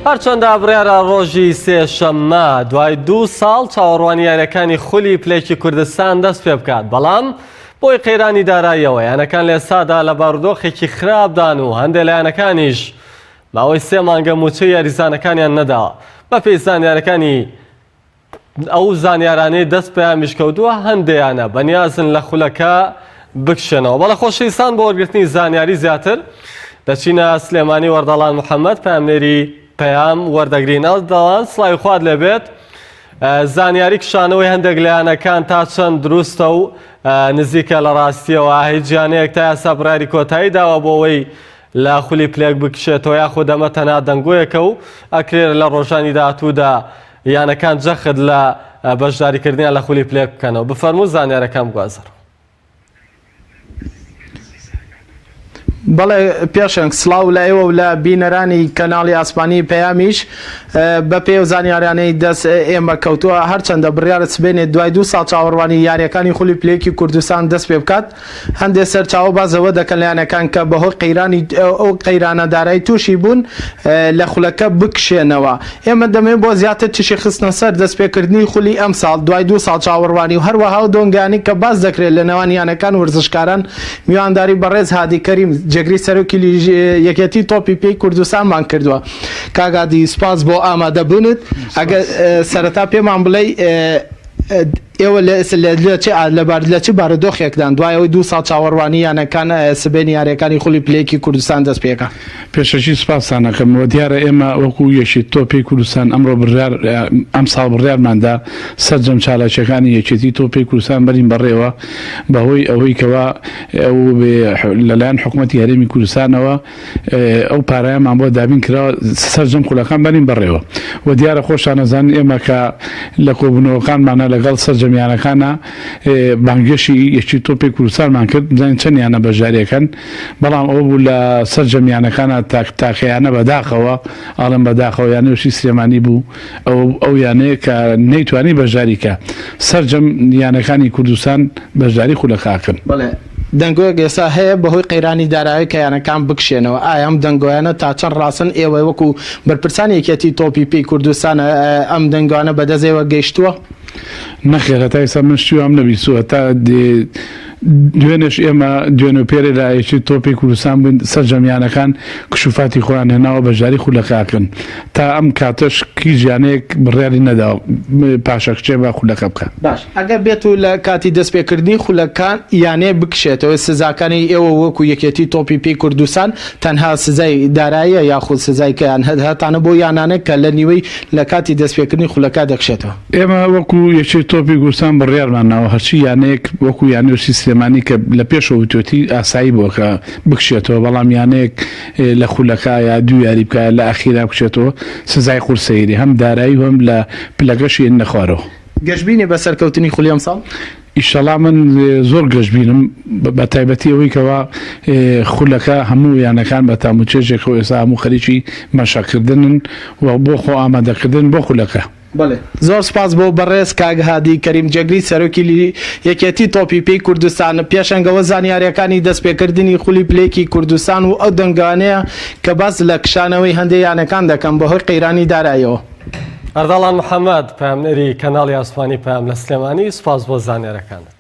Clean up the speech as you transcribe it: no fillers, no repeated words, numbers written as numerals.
هەرچەندە بڕیارە ڕۆژی سێشەممە دوای دوو ساڵ چاوەڕوانی یاریەکانی خولی پلەیەکی کوردستان دەست پێ بکات بەڵام بۆی قەیرانی داراییەوە یانەکان لە ئێستادا لە بارودۆخێکی خراپدان و هەندێک لە یانەکانیش ماوەی سێ مانگە مووچەی یاریزانەکانیان نەداوە بەپێی زانیارەکانی ئەو زانیارانەی دەست پەیامیش کەوتووە هەندێیانە بەنیازن لە خولەکە بکشێنەوە. بەڵێ خۆشەویستان بۆ وەرگرتنی زانیاری زیاتر دەچینە سلێمانی وەردەڵان محەممەد پەیامنێری پەیام وەردەگرین. ئەردەڵان سڵاوی خوات لێبێت زانیاری کشانەوەی هەندێک لایەنەکان تا چەند دروستە و نزیکە لە ڕاستیەوە هیچ یانەیەک تا ئێستا بڕیاری کۆتایی داوە بۆ ئەوەی لە خولی پلەیەک بکشێتەوە یاخود ئەمە تەنها دەنگۆیەکە و ئەکرێت لە ڕۆژانی داهاتوودا یانەکان جەخت لە بەشداریکردنیان لە خولی پلەیەک بکەنەوە. بفەرموو زانیارەکان بگوازەرەوە. بەڵێ پێشەنگ سڵاو لە ئێوە و لە بینەرانی کەناڵی ئاسمانی پەیامیش بە پێی ئەو زانیاریانەی دەست ئێمە کەوتووە هەرچەندە بڕیارە سبەینێ دوای دوو ساڵ چاوەڕوانی یاریەکانی خولی پلەیەکی کوردستان دەست پێ بکات هەندێک سەرچاوە باس لەوە دەکەن لە یانەکان کە بەهۆی قەیرانی ئەو قەیرانە دارایی تووشی بوون لە خولەکە بکشێنەوە. ئێمە دەمەوێت بۆ زیاتر تیشک خستنە سەر دەستپێکردنی خولی ئەمساڵ دوای دوو ساڵ چاوەڕوانی و هەروەها ئەو دۆنگانەی کە باس دەکرێت لە نێوان یانەکان وەرزشکاران میوانداری بەڕێز هادی کەریم جێگری سەرۆکی یەکێتی تۆپی پێی کوردستانمان کردووە. کاک هادی سوپاس بۆ ئامادەبوونت. ئەگەر سەرەتا پێمان بڵێی ئێوە لە چ بارودۆخێکدان دوای ئەوەی دوو ساڵ چاوەڕوانی یانەکان سبەینێ یارییەکانی خولی پلەیەکی کوردستان دەست پێکا؟ پێشەکی سوپاستان ئەکەم و دیارە ئێمە وەکو یەکێتی تۆپی کوردستان ئەمڕۆ بڕیار ئەمساڵ بڕیارماندا سەرجەم چالاکیەکانی یەکێتی تۆپی کوردستان بەرین بەڕێوە بەهۆی ئەوەی کەوا ئەو لەلایەن حکومەتی هەرێمی کوردستانەوە ئەو پارەیەمان بۆ دابین کراوە سەرجەم خولەکان بەرین بەڕێوە و دیارە خۆشتان ئەزانن ئێمە کە لە کۆبوونەوەکانمانە لەگەڵ سەرجەم یانەکانە بانگێشی یەکی تۆپی کوردستانمان کرد بزانین چەند یانە بەشداریەکەن بەڵام ئەوە بوو لە سەرجەم یانەکانە تاک تاکەیانە بەداخەوە ئاڵم بەداخەوە یانەوەشی سلێمانی بوو ئەو ئەو یانەیە کە نەیتوانی بەشداری کە سەرجەم یانەکانی کوردستان بەشداری خولەکە ئەکەن. بەڵێ دەنگۆیەک ئێستا هەیە بەهۆی قەیرانی دارایی کە یانەکان بکشێنەوە، ئایا ئەم دەنگۆیانە تا چەند ڕاستن، ئێوە وەکو بەرپرسانی یەکێتی تۆپی پێی کوردستان ئەم دەنگۆیانە بەدەست ئێوە گەیشتووە؟ نەخێر هەتا ئێستا من شتی وام نەبیستووە تا دوێنێش ئێمە دوێنێ و پێرێ لە یەکێتی تۆپی کوردستان بووین سەرجەم یانەکان کشوفاتی خۆیان هێناوە بەشداری خولەکە ئەکەن تا ئەم کاتەش هیچ یانەیەک بڕیاری نەداوە پاشەکشێ بە خولەکە بکا. باش ئەگەر بێت و لە کاتی دەستپێکردنی خولەکان یانەیەک بکشێتەوە سزاکانی ئێوە وەکو یەکێتی تۆپی پێی کوردستان تەنها سزای داراییە یاخود سزای کەیان هەتانە بۆ یانانە کە لە نیوەی لە کاتی دەستپێکردنی خولەکە دەکشێتەوە؟ ئێمە وەکو یەکێتی تۆپی کوردستان بڕیارمان ناوە هەرچی یانەیەک وەکو یانەی سلێمانی کە لە پێشەوە وتوێتی ئاسایی بووە کە بکشێتەوە بەڵام یانەیەک لە خولەکە یا دوو یاری بکا لە ئەخیرا بکشێتەوە سزای قورسەیری هەم دارایی و هەم لە پلەکەشی ئێننە خوارەوە. گەشبینی بە سەرکەوتنی خولی ئەمساڵ؟ ئیشەڵا من زۆر گەشبینم بە تایبەتی ئەوەی کەوا خولەکە هەموو یانەکان بە تام و چێژێکەوە ئێستا هەموو خەریکی مەشەقکردنن و بۆ خۆ ئامادەکردن بۆ خولەکە. بەڵێ زۆر سوپاس بۆ بەڕێز کاک هادی کەریم جێگری سەرۆکی یەکێتی تۆپی پێی کوردستان پێشەنگەوە زانیاریەکانی دەستپێکردنی خولی پلەیەکی کوردستان و ئەو دەنگانەیە کە باس لە کشانەوەی هەندێ یانەکان دەکەن بەهۆی قەیرانی دارایەوە. ئەردەڵان محەمەد، پەیامنێری کەناڵی ئاسمانی پەیام لە سلێمانی، سوپاس بۆ زانیارەکانت.